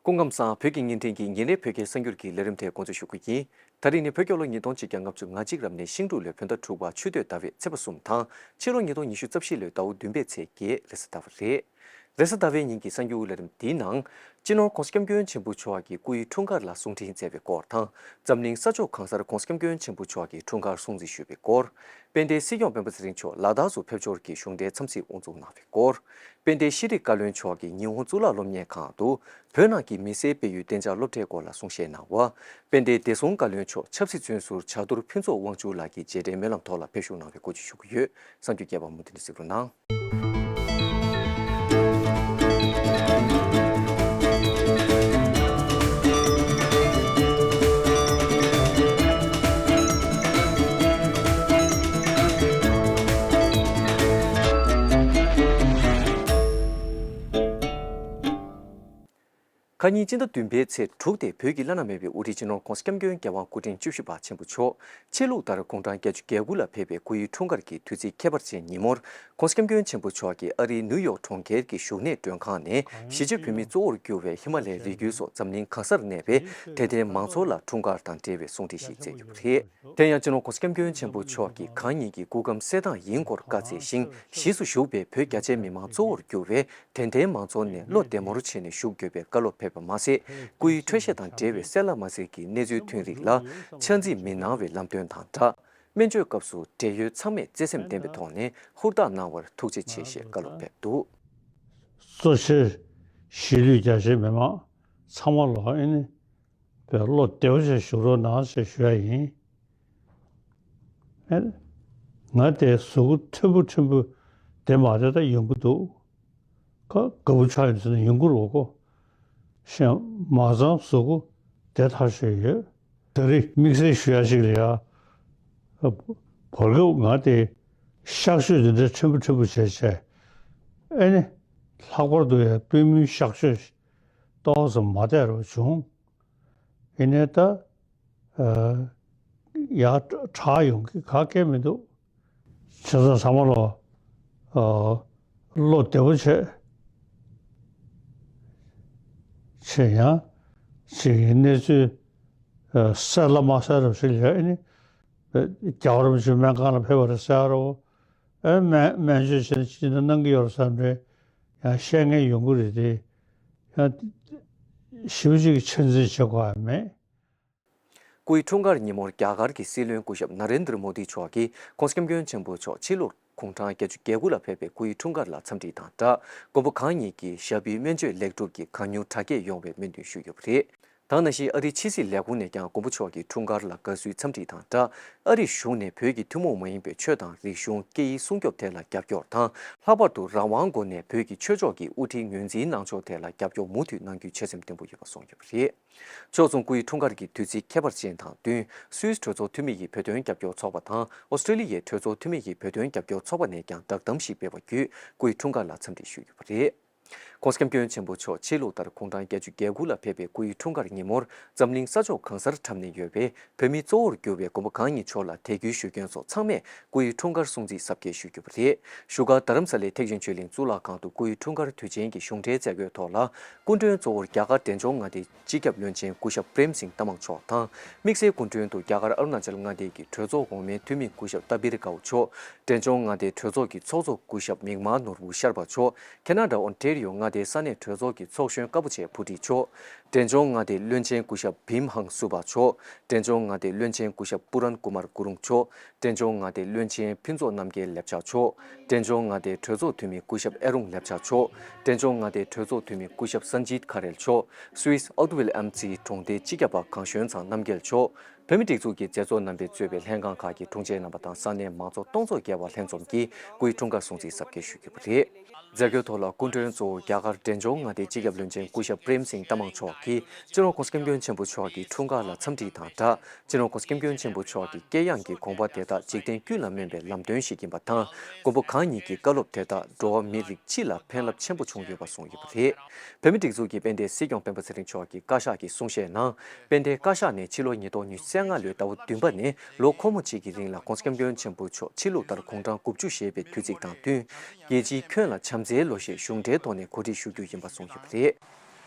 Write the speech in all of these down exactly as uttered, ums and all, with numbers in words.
སྐུ་ཁམས་བཟང་། བོད་ཀྱི་བརྙན་འཕྲིན་གྱི་ཉིན་རེའི་བོད་སྐད་གསར་འགྱུར་གྱི་ལས་རིམ་དེ་འགོ་འཛུགས་ཞུ་གི་ཡིན། ད་རེས་ནི་བོད་རྒྱལ་ལོ་ཉིས་སྟོང་ཆིག་བརྒྱ་ལྔ་བཅུ་ང་གཅིག་རབ་གནས་ཤིང་འབྲུག་ལོའི་བོད་ཟླ་དྲུག་པ་ཆུ་སྟོད་ཟླ་བའི་ཚེས་པ་གསུམ་དང་། ཕྱི་ལོ་ཉིས་སྟོང་ཉི་ཤུ་རྩ་བཞི་ལོའི་ཟླ་བ་བདུན་པའི་ཚེས་བརྒྱད་རེས་གཟའ་ཟླ་བ་རེད། རེས་གཟའ་ཟླ་བའི་ཉིན་གྱི་གསར་འགྱུར་ལས་རིམ་འདིའི་ནང་། སྤྱི་ནོར་༧གོང་ས་༧སྐྱབས་མགོན་ཆེན་པོ་མཆོག་གིས་སྐུའི་འཁྲུངས་སྐར་ལ་གསུང་འཕྲིན་སྩལ་བའི་སྐོར་དང་། འཛམ་གླིང་ས་ཕྱོགས་གང་སར་༧གོང་ས་༧སྐྱབས་མགོན་ཆེན་པོ་མཆོག་གི་འཁྲུངས་སྐར་སྲུང་བརྩི་ཞུས་པའི་སྐོར། དཔལ་ལྡན་སྲིད་སྐྱོང་སྤེན་པ་ཚེ་རིང་མཆོག་ལ་དྭགས་སུ་ཕེབས་འབྱོར་གྱིས་གཞུང་འབྲེལ་འཚམས་གཟིགས་དབུ་འཛུགས་གནང་བའི་སྐོར། དཔལ་ལྡན་ཤེས་རིག་བཀའ་བློན་མཆོག་གིས་ཉི་ཧོང་གཙུག་ལག་སློབ་གཉེར་ཁང་དུ། བོད་ནང་གི་མི་སེར་སྤེལ་ཡུལ་གཏན་འཇགས་སློབ་གྲྭའི་སྐོར་ལ་གསུང་བཤད་གནང་བ། དཔལ་ལྡན་བདེ་སྲུང་བཀའ་བློན་མཆོག་ཆབ་སྲིད་བཙོན་ཟུར་བྱ་རྡོར་ཕུན་ཚོགས་དབང་ཕྱུག་ལགས་ཀྱི་རྗེས་དྲན་སྨོན་ལམ་ཐོག་ལ་ཕེབས་བཞུགས་གནང་བའི་སྐོར་བཅས་ཞུ་གི་ཡོད། གསར་འགྱུར་རྒྱས་པ་མུ་མཐུད་ནས་གཟིགས་རོགས་གནང་། ཁ་ཉིན་སྤྱི་ཟླ་བདུན་པའི་ཚེས་དྲུག་སྟེ་བོད་ཀྱི་བླ་ན་མེད་པའི་དབུ་ཁྲིད་སྤྱི་ནོར་༧གོང་ས་༧སྐྱབས་མགོན་རྒྱལ་དབང་སྐུ་ཕྲེང་བཅུ་བཞི་པ་ཆེན་པོ་མཆོག་ཆོས་ལུགས་ལྟར་དགུང་གྲངས་བརྒྱད་ཅུ་གྱ་དགུ་ལ་ཕེབས་པའི་སྐུའི་འཁྲུངས་སྐར་གྱི་དུས་ཚིགས་ཁྱད་པར་ཅན་ཉིན་མོར་༧གོང་ས་༧སྐྱབས་མགོན་ཆེན་པོ་མཆོག་གིས་ཨ་རིའི་ནིའུ་ཡོག་གྲོང་ཁྱེར་གྱི་བཞུགས་གནས་མགྲོན་ཁང་ནས་གཞིས་བྱེས་བོད་མིའི་གཙོ་བོར་གྱུར་བའི་ཧི་མ་ལའི་རི་རྒྱུད་སོགས་འཛམ་གླིང་གང་སར་གནས་པའི་དད་ལྡན་མང་ཚོགས་ལ་འཁྲུངས་སྐར་དང་འབྲེལ་བའི་གསུང་འཕྲིན་ཞིག་སྩལ་ཡོད་པ་རེད། དེ་ཡང་སྤྱི་ནོར་༧གོང་ས་༧སྐྱབས་མགོན་ཆེན་པོ་མཆོག་གིས་གང་ཉིད་ཀྱི་སྐུ་ཁམས་གསལ་ཐང་ཡིན་སྐོར་བཀའ་སྩལ་ཞིང་། གཞིས་སུ་བཞུགས་པའི་བོད་རྒྱ་ཆེའི་མི་མང་གཙོ་བོར་གྱུར་བའི་དད་ལྡན་མང་ཚོགས་ནས་བློ་བདེ་མོར་བྱས་ནས་བཞུགས་དགོས་པའི་བཀའ་སློབ་ཕེབས་པ་མ་ཟད། སྐུའི་འཕྲོད་བཞེས་དང་འབྲེལ་བའི་གསལ་ལ་མ་གསལ་གྱི་གནས་ཚུལ་ཐོན་རིགས་ལ་ཆ་འཛིན་མི་གནང་བའི་ལམ་སྟོན་དང་སྦྲགས། སྨན་བཅོས་སྐབས་སུ་འབྲེལ་ཡོད་ཚང་མས་བརྩེ་སེམས་ལྡན་པའི་ཐོག་ནས་ཧུར་ཐག་གནང་བར་ཐུགས་རྗེ་ཆེ་ཞེས་བཀའ་སློབ་ཕེབས་འདུག། གཙོ་ཆེར་གཞིས་ལུས་རྒྱ་ཆེའི་མི་མང་ཚང་མ་ལ་ཨེ་ནི་བློ་བདེ་བོ་བྱས་བཞུགས་རོགས་གནང་ཞེས་ཞུ་ཡ་ཡིན། ཨེ། ང་དེ་གཟུགས་པོ་ཕྲན་བུ་ཕྲན་བུ་བདེ་མ་བདེ་ད་ཡོང་གི་འདུག། ཁ་དགའ་པོ་ཆགས་ཡོང་ཟེར་ན་ཡོང་གི་རེད་གོ། གཞན་མ་ཚང་གཟུགས་པོ་བདེ་ཐག་ཆོད་ཡོད། ད་རེས་དམིགས་བསལ་ཞུ་ཡ་ཞིག་ལ་ཡ། བར་སྐབས་ང་དེ་གཤག་བཅོས་འདི་འདྲ་ཕྲན་བུ་ཕྲན་བུ་བྱས་བྱས། ཨེ་ནི། ལྷག་པར་དུ་ཡ་པུས་མོའི་གཤག་བཅོས་ཏོག་ཙམ་མ་བདེ་རུ་བྱུང་། ཡིན་ནའི་ད། ཨ། ཡར་དྲག་ཡོང་གི་ག་གེ་མི་འདུག། བྱས་ཙང་ཚང་མ་ལ། ཨ། བློ་བདེ་པོ་བྱས། བྱས་ཡང་། ཅིག་གནས་ཚུལ། ཨ། གསལ་ལ་མ་གསལ་རབས་ཤིག་ལ་ཨེ་ནི། རྒྱལ་བ་རིན་པོ་ཆེ་སྨན་ཁང་ལ་ཕེབས་པ་རེད་ཟེར་རོ། ཨེ། སྨན་སྨན་བཅོས་བྱས་ན་ཅི་འདྲ་གནང་གི་ཡོད་རེད་བསམ་འདྲ་ཡང་བཤད་མཁན་ཡོང་གི་རེད་དེ། ཡང་ཞེ་པོ་ཅིག་ཆ་འཛིན་བྱེད་དགོས་ཡ་མེད། སྐུའི་འཁྲུངས་སྐར་ཉིན་མོར་རྒྱ་གར་གྱི་སྲིད་བློན་སྐུ་ཞབས་ན་རེན་དྲ་མོ་དི་མཆོག་གིས་༧གོང་ས་༧སྐྱབས་མགོན་ཆེན་པོ་མཆོག་ཕྱི་ལོར་དགུང་གྲངས་བརྒྱད་ཅུ་གྱ་དགུ་ལ་ཕེབས་པའི་སྐུའི་འཁྲུངས་སྐར་ལ་འཚམས་འདྲི་དང་སྦྲགས། མགོན་པོ་གང་ཉིད་ཀྱི་ཞབས་པུས་སྨན་བཅོས་ལེགས་གྲུབ་ཀྱིས་གང་མྱུར་དྲག་སྐྱེད་ཡོང་བའི་སྨོན་འདུན་ཞུས་ཡོད་པ་རེད། ད་ག་ནང་བཞིན་ཨ་རིའི་ཕྱི་སྲིད་ལས་ཁུངས་ནས་ཀྱང་མགོན་པོ་མཆོག་གི་འཁྲུངས་སྐར་ལ་དགའ་བསུའི་འཚམས་འདྲི་དང་སྦྲགས། ཨ་རིར་བཞུགས་ནས་བོད་ཀྱི་ཐུན་མོང་མ་ཡིན་པའི་ཆོས་དང་རིག་གཞུང་སྐད་ཡིག་སྲུང་སྐྱོབ་ཐད་ལ་རྒྱབ་སྐྱོར་དང་། ལྷག་པར་དུ་རང་དབང་སྒོ་ནས་བོད་ཀྱི་ཆོས་ཕྱོགས་ཀྱི་དབུ་ཁྲིད་ངོས་འཛིན་གནང་ཕྱོགས་ཐད་ལ་རྒྱབ་སྐྱོར་མུ་མཐུད་གནང་རྒྱུའི་ཆོད་སེམས་བརྟན་པོ་ཡོད་པ་གསུངས་ཡོད་པ་རེད། ཕྱོགས་མཚུངས་སྐུའི་འཁྲུངས་སྐར་གྱི་དུས་ཚིགས་ཁྱད་པར་ཅན་དང་བསྟུན། སུད་སི་གྲོས་ཚོགས་འཐུས་མི་ཡི་བོད་དོན་རྒྱབ་སྐྱོར་ཚོགས་པ་དང་ཨོ་སི་ཀྲི་ལི་ཡའི་གྲོས་ཚོགས་འཐུས་མི་ཡི་བོད་དོན་རྒྱབ་སྐྱོར་ཚོགས་པ་ནས་ཀྱང་བསྒྲགས་གཏམ་ཞིག་སྤེལ་བ་བརྒྱུད། སྐུའི་འཁྲུངས་སྐར་ལ་འཚམས་འདྲི་ཞུས་ཡོད་པ་རེད། ༸གོང་ས་༸སྐྱབས་མགོན་ཆེན་པོ་མཆོག་ཕྱི་ལུགས་ལྟར་དགུང་གྲངས་བརྒྱད་ཅུ་གྱ་དགུ་ལ་ཕེབས་པའི་སྐུའི་འཁྲུངས་སྐར་ཉིན་མོར་འཛམ་གླིང་ས་ཕྱོགས་གང་སར་འཁྲབ་གནས་ཡོད་པའི་བོད་མིའི་གཙོ་བོར་གྱུར་པའི་མགོན་པོ་གང་ཉིད་མཆོག་ལ་དད་གུས་ཞུ་མཁན་སོགས་ཚང་མས་སྐུའི་འཁྲུངས་སྐར་སྲུང་བརྩི་གཟབ་རྒྱས་ཞུས་ཡོད་པ་རེད། བཞུགས་སྒར་རྡ་རམ་ས་ལའི་ཐེག་ཆེན་ཆོས་གླིང་གཙུག་ལག་ཁང་དུ་སྐུའི་འཁྲུངས་སྐར་དུས་ཆེན་གྱི་གཞུང་འབྲེལ་མཛད་སྒོའི་ཐོག་ལ། སྐུ་མགྲོན་གཙོ་བོར་རྒྱ་གར་འབྲས་ལྗོངས་མངའ་སྡེའི་སྤྱི་ཁྱབ་བློན་ཆེན་སྐུ་ཞབས་པྲེམ་སིང་རྟ་མང་མཆོག་དང་། དམིགས་བསལ་སྐུ་མགྲོན་དུ་རྒྱ་གར་ཨ་རུ་ན་ཅལ་མངའ་སྡེ་གི་གྲོས་ཚོགས་འོག་མའི་འཐུས་མི་སྐུ་ཞབས་ཏ་བིར་ཀའོ་མཆོག་འབྲས་ལྗོངས་མངའ་སྡེའི་གྲོས་ཚོགས་ཀྱི་ཚོགས་གཙོ་སྐུ་ཞབས་མིག་དམར་ནོར་བུ་ཤར་བ་མཆོག་ཁེ་ན་ཌ་ཨོན་ཊེ་རི་ཡོ་མངའ་སྡེའི་ས་གནས་གྲོས་ཚོགས་ཀྱི་ཚོགས་གཞོན་ཀ་པོ་ཆེ་བུ་ཊི་མཆོག་འབྲས་ལྗོངས་མངའ་སྡེའི་བློན་ཆེན་སྐུ་ཞབས་བིམ་ཧང་སུ་བ་མཆོག་འབྲས་ལྗོངས་མངའ་སྡེའི་བློན་ཆེན་སྐུ་ཞབས་པུ་རན་ཀུ་མར་གུ་རུང་མཆོག་འབྲས་ལྗོངས་མངའ་སྡེའི་བློན་ཆེན་ཕུན་ཚོགས་རྣམ་རྒྱལ་ལེབ་ཆ་མཆོག་འབྲས་ལྗོངས་མངའ་སྡེའི་གྲོས་ཚོགས་འཐུས་མི་སྐུ་ཞབས་ཨེ་རུང་ལེབ་ཆ་མཆོག་འབྲས་ལྗོངས་མངའ་སྡེའི་གྲོས་ཚོགས་འཐུས་མི་སྐུ་ཞབས་སན་ཇིད་ཁ་རེལ་མཆོག་སུད་སི་ཨོ་ཏུ་ཝེལ་ཨམ་ཙིའི་གྲོང་སྡེའི་སྤྱི་ཁྱབ་པ་གངས་ཞོན་ཚང་རྣམ་རྒྱལ་མཆོག་བོད་མིའི་སྒྲིག་འཛུགས་ཀྱི་མཛད་གཙོ་རྣམ་པས་གཙོས་པའི་ལྷན་ཁང་ཁག་གི་དྲུང་ཆེ་རྣམ་པ་དང་ས་གནས་མང་ཚོགས་སྟོང་ཚོ་བརྒལ་བ་ལྷན་འཛོམས་ཀྱིས་སྐུའི་འཁྲུངས་སྐར་སྲུང་བརྩི་གཟབ་རྒྱས་ཞུས་ཡོད་པ་རེད། མཛད་སྒོའི་ཐོག་ལ་སྐུ་མགྲོན་གཙོ་བོ་རྒྱ་གར་འབྲས་ལྗོངས་མངའ་སྡེའི་སྤྱི་ཁྱབ་བློན་ཆེན་སྐུ་ཞབས་པྲེམ་སིང་རྟ་མང་མཆོག་གིས་སྤྱི་ནོར་༸གོང་ས་༸སྐྱབས་མགོན་ཆེན་པོ་མཆོག་གི་འཁྲུངས་སྐར་ལ་འཚམས་འདྲི་དང་སྦྲགས། སྤྱི་ནོར་༸གོང་ས་༸སྐྱབས་མགོན་ཆེན་པོ་མཆོག་གི་དཀྱེལ་ཡངས་ཀྱི་དགོངས་པ་དེ་དག་འཇིག་རྟེན་ཀུན་ལ་སྨན་པའི་ལམ་སྟོན་ཞིག་ཡིན་པ་དང་། མགོན་པོ་གང་ཉིད་ཀྱི་བཀའ་སློབ་དེ་དག་འགྲོ་བ་མིའི་རིགས་སྤྱི་ལ་ཕན་རླབས་ཆེན་པོ་བྱུང་ཡོད་པ་གསུངས་ཡོད་པ་རེད། བོད་མིའི་སྒྲིག་འཛུགས་ཀྱི་དཔལ་ལྡན་སྲིད་སྐྱོང་སྤེན་པ་ཚེ་རིང་མཆོག་གིས་བཀའ་ཤག་གི་གསུང་བཤད་ནང་། དཔལ་ལྡན་བཀའ་ཤག་ནས་ཕྱི་ལོ་ཉིས་སྟོང་ཉི་ཤུ་རྩ་ལྔ་ལོའི་ཟླ་བ་བདུན་པ་ནས་ལོ་འཁོར་མོ་གཅིག་གི་རིང་ལ་༸གོང་ས་༸སྐྱབས་མགོན་ཆེན་པོ་མཆོག་ཕྱི་ལུགས་ལྟར་དགུང་གྲངས་དགུ་བཅུ་བཞེས་པའི་དུས་ཚིགས་དང་བསྟུན། རྒྱལ་སྤྱིའི་ཁྱོན་ལ་བྱམས་བརྩེའི་ལོ་ཞེས་གཞུང་འབྲེལ་ཐོག་ནས་གོ་སྒྲིག་ཞུ་རྒྱུ་ཡིན་པ་གསུངས་ཡོད་པ་རེད།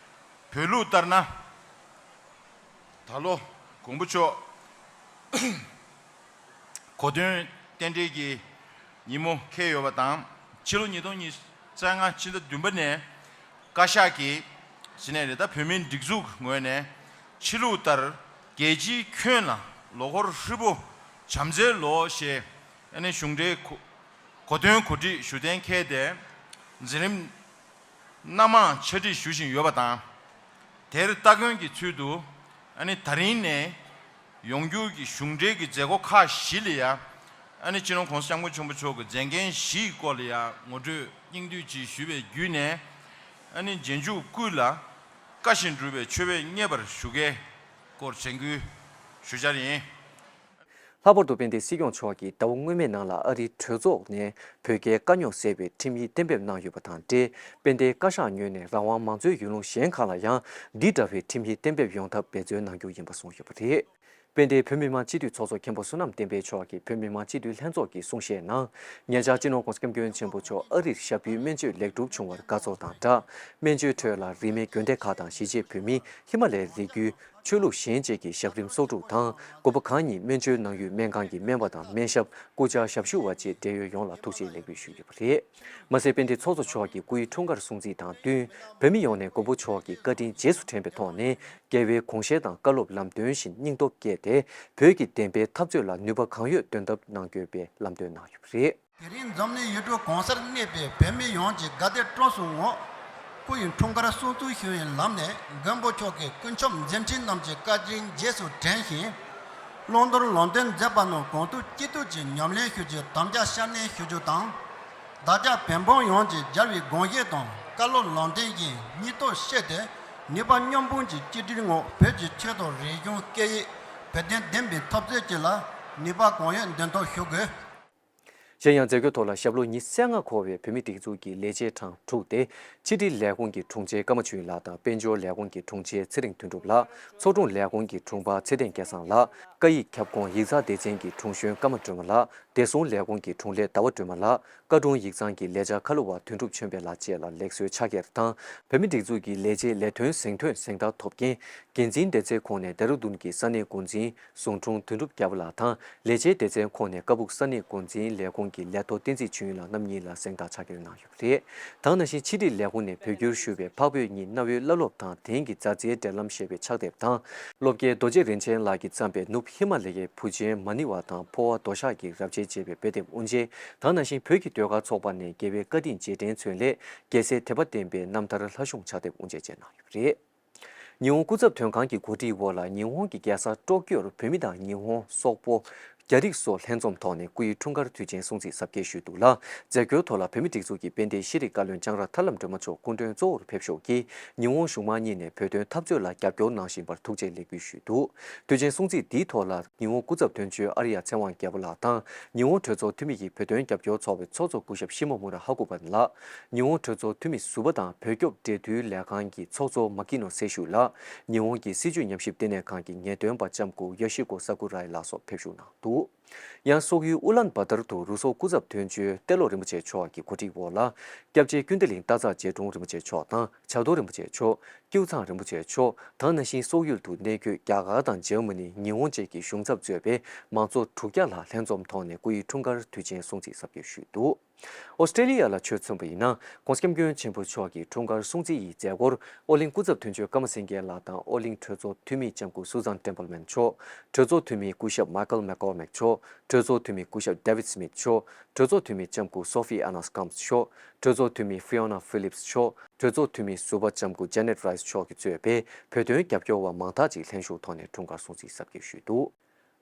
བོད་ལུགས་ལྟར་ན། ད་ལོ་མགོན་པོ་མཆོག་གོ་སྟོན་རྟེན་འབྲེལ་གྱི་ཉིན་མོ་འཁེལ་ཡོད་པ་དང་། ཕྱི་ལོ་ཉིས་སྟོང་ཉི་ཤུ་རྩ་ལྔ་ཕྱི་ཟླ་བདུན་པ་ནས་བཀའ་ཤག་གིས་ཟིན་ནས་རེད། ད་བོད་མིའི་སྒྲིག་འཛུགས་ངོས་ནས་ཕྱི་ལུགས་ལྟར་རྒྱལ་སྤྱིའི་ཁྱོན་ལ་ལོ་འཁོར་ཧྲིལ་པོ་བྱམས་བརྩེའི་ལོ་ཞེས་ཨ་ནི་གཞུང་འབྲེལ་གོ་གོ་སྟོན་གོ་སྒྲིག་ཞུ་གཏན་འཁེལ་ཏེ། འཛིན་རིམ་སྣ་མང་ཆ་སྒྲིག་ཞུ་བཞིན་ཡོད་པ་དང་། དེར་སྟ་གོན་གྱི་ཚུལ་དུ་ཨ་ནི་ད་རིང་ནས་ཡོང་རྒྱུ་གི་གཞུང་འབྲེལ་གྱི་མཛད་སྒོ་ཁག་བཞི་ལ་ཡང་ཨ་ནི་སྤྱི་ནོར་༸གོང་ས་༸སྐྱབས་མགོན་ཆེན་པོ་མཆོག་གི་མཛད་འགན་བཞིའི་སྐོར་ལ་ཡང་ངོ་སྤྲོད་སྙིང་བསྡུས་ཅིག་ཞུས་པའི་བརྒྱུད་ནས། ཨ་ནི་རྗེས་འཇུག་ཀུན་ལ་བཀའ་བཞིན་སྒྲུབ་པའི་མཆོད་པས་མཉེས་པར་ཞུ་གལ་སྐོར་དྲན་སྐུལ་ཞུ་འཆར་ཡིན། ལྷག་པར་དུ་དཔལ་ལྡན་སྲིད་སྐྱོང་མཆོག་གིས་ཟླ་བ་སྔོན་མའི་ནང་ལ་ཨ་རིའི་གྲོས་ཚོགས་ནས་བོད་རྒྱའི་དཀའ་རྙོག་སེལ་བའི་ཁྲིམས་ཡིག་གཏན་འབེབས་གནང་ཡོད་པ་དང་འབྲེལ། དཔལ་ལྡན་བཀའ་ཤག་ངོས་ནས་རང་དབང་མང་གཙོའི་ཡུལ་ལུང་གཞན་ཁག་ལ་ཡང་འདི་འདྲ་བའི་ཁྲིམས་ཡིག་གཏན་འབེབས་ཡོང་ཐབས་འབད་བརྩོན་གནང་རྒྱུ་ཡིན་པ་གསུངས་ཡོད་པ་རེད། དཔལ་ལྡན་བོད་མི་མང་སྤྱི་འཐུས་ཚོགས་གཙོ་མཁན་པོ་བསོད་ནམས་བསྟན་འཕེལ་མཆོག་གིས་བོད་མི་མང་སྤྱི་འཐུས་ལྷན་ཚོགས་ཀྱི་གསུང་བཤད་ནང་། ཉེ་ཆར་སྤྱི་ནོར་༸གོང་ས་༸སྐྱབས་མགོན་ཆེན་པོ་མཆོག་ཨ་རིར་ཞབས་ཞུའི་སྨན་བཅོས་ལེགས་གྲུབ་བྱུང་བར་དགའ་ཚོར་དང་སྦྲགས། སྨན་བཅོས་ཁྲོད་ལ་རིས་མེད་དགོན་སྡེ་ཁག་དང་གཞིས་བྱེས་བོད་མི། ཧི་མ་ལའི་རི་རྒྱུད། ཆོས་ལུགས་གཞན་བཅས་ཀྱི་ཞབས་རིམ་གསོག་སྒྲུབ་དང་། དགོན་པ་གང་ཉིད་སྨན་བཅོས་གནང་ཡུལ་སྨན་ཁང་གི་སྨན་པ་དང་སྨན་ཞབས། སྐུ་བཅར་ཞབས་ཞུ་བ་བཅས་འབྲེལ་ཡོད་ཡོངས་ལ་ཐུགས་རྗེ་ལེགས་འབུལ་ཞུས་ཡོད་པ་རེད། མ་ཟད་དཔལ་ལྡན་ཚོགས་གཙོ་མཆོག་གི་སྐུའི་འཁྲུངས་སྐར་སྲུང་བརྩི་དང་བསྟུན། བོད་མི་ཡོངས་ནས་མགོན་པོ་མཆོག་གི་བཀའ་དྲིན་རྗེས་སུ་དྲན་པའི་ཐོག་ནས། རྒྱལ་བའི་དགོངས་བཞེད་དང་བཀའ་སློབ་ལམ་སྟོན་བཞིན་སྙིང་སྟོབས་བསྐྱེད་དེ། བོད་ཀྱི་བདེན་པའི་འཐབ་རྩོད་ལ་ནུས་པ་གང་ཡོད་འདོན་ཐབས་གནང་དགོས་པའི་ལམ་སྟོན་གནང་ཡོད་པ་རེད། དེ་རིང་འཛམ་གླིང་ཡུལ་གྲུ་གང་སར་གནས་པའི་བོད་མི་ཡོངས་ཀྱི་དགའ་དད་སྤྲོ་གསུམ་འོག་སྐུ་ཡི་འཁྲུངས་སྐར་སྲུང་བརྩི་ཞུ་བའི་ལམ་ནས། མགོན་པོ་མཆོག་གི་སྐུ་ཁམས་མཛད་འཕྲིན་རྣམས་ཀྱི་བཀའ་དྲིན་རྗེས་སུ་དྲན་ཞིང་། བླང་དོར་ལམ་སྟོན་མཛད་པ་རྣམས་གང་ཐུབ་ཅི་ཐུབ་ཀྱིས་ཉམས་ལེན་ཞུ་རྒྱུའི་དམ་བཅའ་སྲ་བརྟན་ཞུ་རྒྱུ་དང་། བདག་ཅག་བོད་འབངས་ཡོངས་ཀྱིས་རྒྱལ་བའི་དགོངས་བཞེད་དང་བཀའ་སློབ་ལམ་སྟོན་གྱི་སྙིང་སྟོབས་ཤེས་ཏེ། ནུས་པ་མཉམ་སྤུངས་ཀྱི་གཅིག་སྒྲིལ་ངང་བོད་ཀྱི་ཆོས་དང་རིག་གཞུང་སྐད་ཡིག་བོད་དོན་བདེན་པའི་འཐབ་རྩོད་བཅས་ལ་ནུས་པ་གང་ཡོད་འདོན་ཐབས་ཞུ་དགོས། གཞན་ཡང་མཛད་སྒོའི་ཐོག་ལ་ཞབས་ལོ་ཉི་ཤུ་རྩ་ལྔ་འཁོར་བའི་བོད་མིའི་སྒྲིག་འཛུགས་ཀྱི་ལས་བྱེད་གྲངས་དྲུག་སྟེ། ཕྱི་དྲིལ་ལས་ཁུངས་ཀྱི་དྲུང་ཆེ་ཀརྨ་ཆོས་ལགས་དང་། དཔལ་འབྱོར་ལས་ཁུངས་ཀྱི་དྲུང་ཆེ་ཚེ་རིང་དོན་གྲུབ་ལགས། ཚོགས་དྲུང་ལས་ཁུངས་ཀྱི་དྲུང་འཕར་ཚེ་བརྟན་སྐལ་བཟང་ལགས། སྐད་ཡིག་ཁྱབ་ཁོངས་ཡིག་ཚགས་སྡེ་ཚན་གྱི་དྲུང་གཞོན་ཀརྨ་སྒྲོལ་མ་ལགས། བདེ་སྲུང་ལས་ཁུངས་ཀྱི་དྲུང་ལས་ཟླ་བ་སྒྲོལ་མ་ལགས། བཀའ་དྲུང་ཡིག་ཚང་གི་ལས་བྱ་ཁ་ལོ་བ་དོན་གྲུབ་ཆོས་འཕེལ་ལགས་བཅས་ལ་ལེགས་གསོལ་ཕྱག་འཁྱེར་དང་། བོད་མིའི་སྒྲིག་འཛུགས་ཀྱི་ལས་བྱེད་ལས་དོན་གཟེངས་ཐོན་གཟེངས་རྟགས་ཐོབ་མཁན། འགན་འཛིན་སྡེ་ཚན་ཁོངས་ནས་ལྡེ་ར་ལྡུན་གྱི་ས་གནས་འགོ་འཛིན་ཟུང་དྲུང་དོན་གྲུབ་རྒྱལ་པོ་ལགས་དང་། ལས་བྱེད་སྡེ་ཚན་ཁོངས་ནས་ཀ་སྦུག་ས་གནས་འགོ་འཛིན་ལས་ཁུངས་ཀྱི་ལས་ཐོག་བསྟན་འཛིན་ཆོས་དབྱིངས་ལགས་རྣམ་གཉིས་ལ་གཟེངས་རྟགས་ཕྱག་འཁྱེར་གནང་ཡོད་པ་རེད། ད་ག་ནང་བཞིན་ཕྱི་དྲིལ་ལས་ཁུངས་ནས་བོད་བསྒྱུར་ཞུས་པའི་འཕགས་བོད་གཉིས་གནའ་བོའི་བླ་སློབ་དང་དེང་གི་མཛའ་བརྩེའི་འབྲེལ་ལམ་ཞེས་པའི་ཕྱག་དེབ་དང་། སློབ་དགེ་རྡོ་རྗེ་རིན་ཆེན་ལགས་ཀྱིས་བརྩམས་པའི་ནུབ་ཧི་མ་ལ་ཡའི་བུ་ཆེན་མ་ཎི་བ་དང་འཕོ་བ་རྡོ་ཞགས་ཀྱི་རབ་བྱེད་ཅེས་པའི་དཔེ་དེབ་དབུ་འབྱེད། ད་ག་ནང་བཞིན་བོད་ཀྱི་ཟློས་གར་ཚོགས་པ་ནས་རྒྱལ་བའི་བཀའ་དྲིན་རྗེས་དྲན་མཚོན་སླད་རྒྱལ་སྲས་དད་པ་བསྟན་པའི་རྣམ་ཐར་ལྷ་གཞུང་ཕྱག་དེབ་དབུ་འབྱེད་བཅས་གནང་ཡོད་པ་རེད། ཉི་ཧོང་སྐུ་ཚབ་དོན་ཁང་གི་གོ་སྒྲིག་འོག་ལ་ཉི་ཧོང་གི་རྒྱལ་ས་ཀྲོ་ཀྱོར་བོད་མི་དང་ཉི་ཧོང་སོག་པོ། རྒྱ་རིགས་སོགས་ལྷན་འཛོམས་ཐོག་ནས་སྐུའི་འཁྲུངས་སྐར་དུས་ཆེན་སྲུང་བརྩི་གཟབ་རྒྱས་ཞུས་འདུག་ལ། མཛད་སྒོའི་ཐོག་ལ་བོད་མིའི་སྒྲིག་འཛུགས་ཀྱི་དཔལ་ལྡན་ཤེས་རིག་བཀའ་བློན་ལྕང་ར་ཐར་ལམ་སྒྲོལ་མ་མཆོག་སྐུ་མགྲོན་གཙོ་བོར་ཕེབས་ཞུགས་ཀྱིས་ཉི་ཧོང་གཞུང་མང་གཉིས་ནས་བོད་དོན་འཐབ་རྩོད་ལ་རྒྱབ་སྐྱོར་གནང་བཞིན་པར་ཐུགས་རྗེ་ལེགས་འབུལ་ཞུས་འདུག་དུས་ཆེན་སྲུང་བརྩི་འདིའི་ཐོག་ལ་ཉི་ཧོང་སྐུ་ཚབ་དོན་གཅོད་ཨར་ཡ་ཚེ་དབང་རྒྱལ་པོ་ལགས་དང་། ཉི་ཧོང་གྲོས་ཚོགས་འཐུས་མི་ཡི་བོད་དོན་རྒྱབ་སྐྱོར་ཚོགས་པའི་ཚོགས་གཙོ་སྐུ་ཞབས་ཤི་མོ་མུ་ར་ཧ་ཀུ་པ་ལགས། ཉི་ཧོང་གྲོས་ཚོགས་འཐུས་མི་ཟུར་པ་དང་བོད་སྐྱོབ་འབྲེལ་མཐུད་ལས་ཁང་གི་ཚོགས་གཙོ་མ་ཀི་ནོ་སེ་ཤུ་ལགས། ཉི་ཧོང་གི་སྲིད་བྱུས་ཉམས་ཞིབ་ལྟེ་གནས་ཁང་གི་ངེས་སྟོན་པ་ལྕམ་སྐུ་ཡོ་ཤི་ཀོ་ས་ཀུ་རའི་ལགས་སོགས་ཕེབས་ཞུགས་གནང་འདུག་ཡང་སོག་ཡུལ་ཨུ་ལན་བ་ཏར་དུ་རུ་སོག་སྐུ་ཚབ་དོན་གཅོད་ཏེ་ལོ་རིན་པོ་ཆེ་མཆོག་གི་གོ་སྒྲིག་འོག་ལ། སྐྱབས་རྗེ་ཀུན་བདེ་གླིང་སྟག་འཚེར་རྗེ་དྲུང་རིན་པོ་ཆེ་མཆོག་དང་བྱ་རྡོར་རིན་པོ་ཆེ་མཆོག་ཀྱུ་ཚང་རིན་པོ་ཆེ་མཆོག་དང་། ནང་བཞིན་སོག་ཡུལ་དུ་གནས་འཁོད་རྒྱ་གར་དང་འཇར་མ་ནི། ཉི་ཧོང་བཅས་ཀྱི་གཞུང་ཚབ་གཙོས་པའི་མང་ཚོགས་དྲུག་བརྒྱ་ལྷག་ལྷན་འཛོམས་ཐོག་ནས་སྐུའི་འཁྲུངས་སྐར་དུས་ཆེན་སྲུང་བརྩི་གཟབ་རྒྱས་ཞུས་འདུག་ཨོ་སི་ཀྲེ་ལི་ཡ་ལ་ཆོས་མཚོན་པ་ཡིན་ན། ྋགོང་ས་ྋསྐྱབས་མགོན་ཆེན་པོ་མཆོག་གི་འཁྲུངས་སྐར་སྲུང་བརྩི་ཡི་མཛད་སྒོར་ཨོ་གླིང་སྐུ་ཚབ་དོན་གཅོད་ཀརྨ་སེང་གེ་ལགས་དང་། ཨོ་གླིང་གྲོས་ཚོགས་འཐུས་མི་ལྕམ་སྐུ་སུ་ཛན་ཊེམ་པལ་མན་མཆོག་གྲོས་ཚོགས་འཐུས་མི་སྐུ་ཞབས་མའི་ཀལ་མེག་ཀོར་མིག་མཆོག་གྲོས་ཚོགས་འཐུས་མི་སྐུ་ཞབས་ཌེ་བིད་སྨིཐ་མཆོག་གྲོས་ཚོགས་འཐུས་མི་ལྕམ་སྐུ་སོ་ཕི་ཨ་ནཱས་ཀམ་མཆོག་གྲོས་ཚོགས་འཐུས་མི་ཧྥི་ཡོ་ན་ཧྥི་ལིབས་མཆོག་གྲོས་ཚོགས་འཐུས་མི་ཟུར་པ་ལྕམ་སྐུ་ཇེ་ནེད་རའི་སི་མཆོག་གིས་གཙོས་པའི་བོད་དོན་རྒྱབ་སྐྱོར་བ་མང་དག་ཅིག་ལྷན་ཞུགས་ཐོག་ནས་འཁྲུངས་སྐར་སྲུང་བརྩི་གཟབ་རྒྱས་ཞུས་འདུག་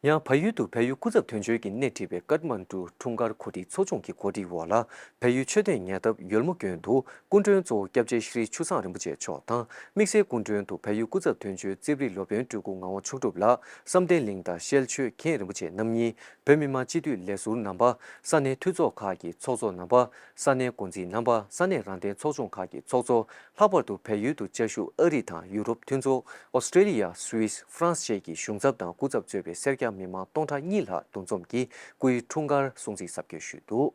ཡང་བལ་ཡུལ་དུ་བལ་ཡུལ་སྐུ་ཚབ་དོན་གཅོད་ཀྱིས་སྣེ་ཁྲིད་པའི་ཀཏ་མན་ཌུ་འཁྲུངས་སྐར་གོ་སྒྲིག་ཚོགས་ཆུང་གི་གོ་སྒྲིག་འོག་ལ། བལ་ཡུལ་མཆོད་རྟེན་ཉེ་འདབས་ཡོལ་མོ་དགོན་དུ་སྐུ་མགྲོན་གཙོ་བོ་སྐྱབས་རྗེ་ཤྲི་ཆུ་བཟང་རིན་པོ་ཆེ་མཆོག་དང་། དམིགས་བསལ་སྐུ་མགྲོན་དུ་བལ་ཡུལ་སྐུ་ཚབ་དོན་གཅོད་རྩིབ་རི་སློབ་དཔོན་སྤྲུལ་སྐུ་ངག་དབང་མཆོག་གྲུབ་ལགས། བསམ་གཏན་གླིང་དང་ཤེལ་ཆོས་མཁན་རིན་པོ་ཆེ་རྣམ་གཉིས། བོད་མི་མང་སྤྱི་འཐུས་ལས་ཟུར་རྣམ་པ། ས་གནས་འཐུས་ཚོགས་ཁག་གི་ཚོགས་གཙོ་རྣམ་པ། ས་གནས་འགོ་འཛིན་རྣམ་པ། ས་གནས་རང་བདེན་ཚོགས་ཆུང་ཁག་གི་ཚོགས་གཙོ། ལྷག་པར་དུ་བལ་ཡུལ་དུ་བཅའ་བཞུགས་ཨ་རི་དང་ཡུ་རོབ་མཐུན་ཚོགས། ཨོ་སི་ཀྲེ་ལི་ཡ། སུད་སི། ཧྥ་རན་སི་བཅས་ཀྱི་གཞུང་ཚབ་དང་སྐུ་ཚབ་གཙོས་པའི་སེར་སྐྱ་མི་མང་སྟོང་ཕྲག་གཉིས་ལྷག་འདུ་འཛོམས་ཀྱིས་སྐུའི་འཁྲུངས་སྐར་སྲུང་བརྩི་གཟབ་རྒྱས་ཞུས་འདུག་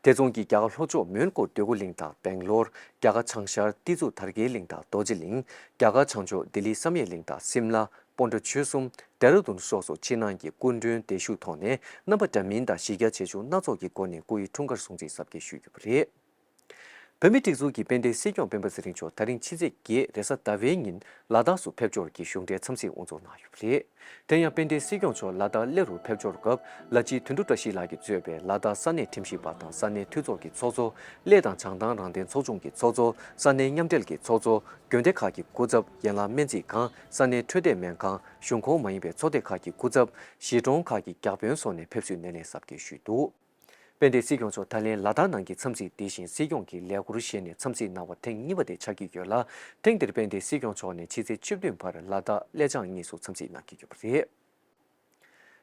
དེ་མཚུངས་ཀྱི་རྒྱ་གར་ལྷོ་ཕྱོགས་མོན་གྷོ་འདོད་རྒུ་གླིང་དང་སྦེང་ལོར། རྒྱ་གར་བྱང་ཤར་ཏི་ཛུ་དར་གྱི་གླིང་དང་རྡོ་རྗེ་གླིང་། རྒྱ་གར་བྱང་ཕྱོགས་ལྡི་ལི་བསམ་ཡས་གླིང་དང་སིམ་ལ། སྤོན་ཊ་ཆོལ་གསུམ། ལྡེ་ར་ལྡུན་སོགས་སུ་ཕྱི་ནང་གི་སྐུ་མགྲོན་བདེ་ཤུགས་ཐོག་ནས་རྣམ་པ་འདྲ་མིན་དང་གཞི་རྒྱ་ཆེ་ཆུང་སྣ་ཚོགས་ཀྱི་སྒོ་ནས་སྐུ་ཡི་འཁྲུངས་སྐར་སྲུང་བརྩི་གཟབ་རྒྱས་ཞུས་ཡོད་པ་རེད། བོད་མིའི་སྒྲིག་འཛུགས་ཀྱི་དཔལ་ལྡན་སྲིད་སྐྱོང་སྤེན་པ་ཚེ་རིང་མཆོག་ད་རིང་ཕྱི་ཚེས་བརྒྱད་རེས་གཟའ་ཟླ་བའི་ཉིན་ལ་དྭགས་སུ་ཕེབས་འབྱོར་གྱིས་གཞུང་འབྲེལ་འཚམས་གཟིགས་དབུ་འཛུགས་གནང་ཡོད་པ་རེད། དེ་ཡང་དཔལ་ལྡན་སྲིད་སྐྱོང་མཆོག་ལ་དྭགས་གླེ་རུ་ཕེབས་འབྱོར་སྐབས་ལ་སྤྱི་དོན་གྲུབ་བཀྲ་ཤིས་ལགས་ཀྱིས་གཙོས་པའི་ལ་དྭགས་ས་གནས་ཁྲིམས་ཞིབ་པ་དང་ས་གནས་འཐུས་ཚོགས་ཀྱི་ཚོགས་གཙོ། གླེ་དང་བྱང་ཐང་རང་བདེན་ཚོགས་ཆུང་གི་ཚོགས་གཙོ། ས་གནས་མཉམ་འབྲེལ་གྱི་ཚོགས་གཙོ། དགོན་སྡེ་ཁག་གི་སྐུ་ཚབ། ཡན་ལག་སྨན་རྩིས་ཁང་། ས་གནས་འཕྲོད་བསྟེན་སྨན་ཁང་། གཞུང་ཁོངས་མ་ཡིན་པའི་ཚོགས་སྡེ་ཁག་གི་སྐུ་ཚབ། གཞིས་གྲོང་ཁག་གི་བརྒྱ་དཔོན་སོགས་ནས་ཕེབས་བསུའི་སྣེ་ལེན་གཟབ་རྒྱས་ཞུས་འདུག་དཔལ་ལྡན་སྲིད་སྐྱོང་མཆོག་ད་ལན་ལ་དྭགས་ནང་གི་འཚམས་གཟིགས་འདི་བཞིན་སྲིད་སྐྱོང་གི་ལས་འཁུར་བཞེས་ནས་འཚམས་གཟིགས་གནང་བ་ཐེངས་གཉིས་པ་དེ་ཆགས་ཀྱི་ཡོད་ལ། ཐེངས་འདིར་དཔལ་ལྡན་སྲིད་སྐྱོང་མཆོག་ནས་ཕྱི་ཚེས་བཅུ་བདུན་བར་ལ་དྭགས་གླེ་བྱང་གཉིས་སུ་འཚམས་གཟིགས་གནང་གི་ཡོད་པ་རེད།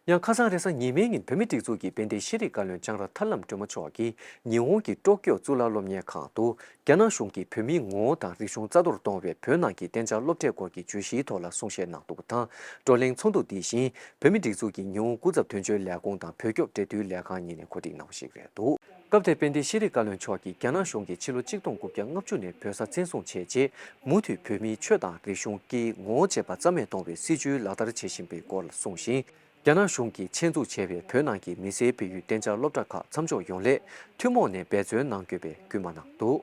ཡང་ཁ་སང་རེས་གཟའ་ཉི་མའི་ཉིན་བོད་མིའི་སྒྲིག་འཛུགས་ཀྱི་དཔལ་ལྡན་ཤེས་རིག་བཀའ་བློན་ལྕང་ར་ཐར་ལམ་སྒྲོལ་མ་མཆོག་གིས་ཉི་ཧོང་གི་ཀྲོ་ཀྱོ་གཙུག་ལག་སློབ་གཉེར་ཁང་དུ་རྒྱ་ནག་གཞུང་གིས་བོད་མིའི་ངོ་བོ་དང་རིག་གཞུང་རྩ་གཏོར་གཏོང་བའི་བོད་ནང་གི་གཏན་འཇགས་སློབ་གྲྭའི་སྐོར་གྱི་བརྗོད་གཞིའི་ཐོག་ལ་གསུང་བཤད་གནང་འདུག་པ་དང་། བགྲོ་གླེང་ཚོགས་འདུ་འདི་བཞིན་བོད་མིའི་སྒྲིག་འཛུགས་ཀྱི་ཉི་ཧོང་སྐུ་ཚབ་དོན་གཅོད་ལས་ཁུངས་དང་བོད་སྐྱོབ་འབྲེལ་མཐུད་ལས་ཁང་གཉིས་ནས་གོ་སྒྲིག་གནང་བ་ཞིག་རེད་འདུག་སྐབས་དེར་དཔལ་ལྡན་ཤེས་རིག་བཀའ་བློན་མཆོག་གིས་རྒྱ་ནག་གཞུང་གིས་ཕྱི་ལོ་གཅིག་སྟོང་དགུ་བརྒྱ་ལྔ་བཅུ་ནས་བོད་ས་བཙན་བཟུང་བྱས་རྗེས་མུ་མཐུད་བོད་མིའི་ཆོས་དང་རིག་གཞུང་སྐྱེས་ངོ་བོ་བཅས་པ་རྩ་མེད་གཏོང་བའི་སྲིད་བྱུས་ལག་བསྟར་བྱེད་བཞིན་པའི་སྐོར་ལ་གསུངས་ཤིང་། རྒྱ་ནག་གཞུང་གིས་ཆེད་འཛུགས་བྱས་པའི་བོད་ནང་གི་མི་སེར་སྤེལ་ཡུལ་གཏན་འཇགས་སློབ་གྲྭ་ཁག་མཚམས་འཇོག་ཡོང་སླད་ཐུན་མོང་ནས་འབད་བརྩོན་གནང་དགོས་པའི་སྐུལ་མ་གནང་འདུག་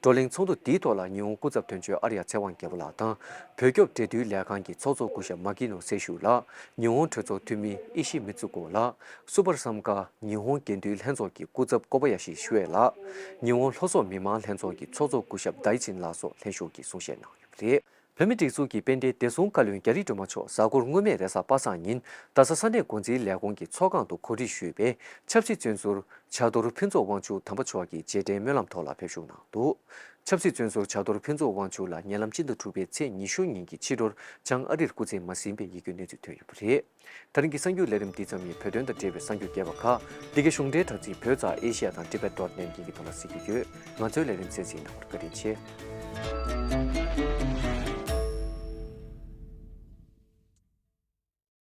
བགྲོ་གླེང་ཚོགས་འདུ་འདིའི་ཐོག་ལ་ཉི་ཧོང་སྐུ་ཚབ་དོན་གཅོད་ཨར་ཡ་ཚེ་དབང་རྒྱལ་པོ་ལགས་དང་། བོད་སྐྱོབ་འབྲེལ་མཐུད་ལས་ཁང་གི་ཚོགས་གཙོ་སྐུ་ཞབས་མ་ཀི་ནོ་སེ་ཤུ་ལགས། ཉི་ཧོང་གྲོས་ཚོགས་འཐུས་མི་ཨི་ཤི་མི་ཙུ་ཀོ་ལགས། སུ་པར་སམ་ཀ་ཉི་ཧོང་དགེ་འདུན་ལྷན་ཚོགས་ཀྱི་སྐུ་ཚབ་ཀོ་བ་ཡ་ཤི་ཤུ་ཨེ་ལགས། ཉི་ཧོང་ལྷོ་སོག་མི་མང་ལྷན་ཚོགས་ཀྱི་ཚོགས་གཙོ་སྐུ་ཞབས་དའི་ཆིན་ལགས་སོགས་ལྷན་ཞུགས་ཀྱིས་གསུང་བཤད་གནང་ཡོད་པ་རེད། བོད་མིའི་སྒྲིག་འཛུགས་ཀྱི་དཔལ་ལྡན་བདེ་སྲུང་བཀའ་བློན་རྒྱ་རི་སྒྲོལ་མ་མཆོག་གཟའ་འཁོར་སྔོན་མའི་རེས་གཟའ་པ་སངས་ཉིན་རྡ་ས་ས་གནས་འགོ་འཛིན་ལས་ཁུངས་ཀྱི་ཚོགས་ཁང་དུ་གོ་སྒྲིག་ཞུས་པའི་ཆབ་སྲིད་བཙོན་ཟུར་བྱ་རྡོར་ཕུན་ཚོགས་དབང་ཕྱུག་དམ་པ་མཆོག་གི་རྗེས་དྲན་སྨོན་ལམ་ཐོག་ལ་ཕེབས་ཞུགས་གནང་འདུག་ཆབ་སྲིད་བཙོན་ཟུར་བྱ་རྡོར་ཕུན་ཚོགས་དབང་ཕྱུག་ལ་ཉེ་ལམ་སྤྱི་ཟླ་དྲུག་པའི་ཚེས་ཉི་ཤུ་ཉིན་གྱི་ཕྱི་དྲོར་བྱང་ཨ་རིར་སྐུ་ཚེ་མ་ཟིན་པའི་ཡིད་སྐྱོའི་གནས་ཚུལ་ཐོན་ཡོད་པ་རེད། ད་རིང་གི་གསར་འགྱུར་ལས་རིམ་འདི་ཙམ་ཡིན། བོད་དོན་དང་འབྲེལ་བའི་གསར་འགྱུར་རྒྱས་པ་ཁག་འདི་གའི་གཞུང་འབྲེལ་དྲ་ཚིགས་བོད་ཙ་ཨེ་ཤི་ཡ་དང་ཊི་བེཊ་ཌོཊ་ནེཊ་ཡིན་གྱི་ཐོག་ལ་གཟིགས་རྒྱུ་ཡོད། ང་ཚོའི་ལས་རིམ་གསན་གཟིགས་གནང་བར་བཀའ་དྲིན་ཆེ།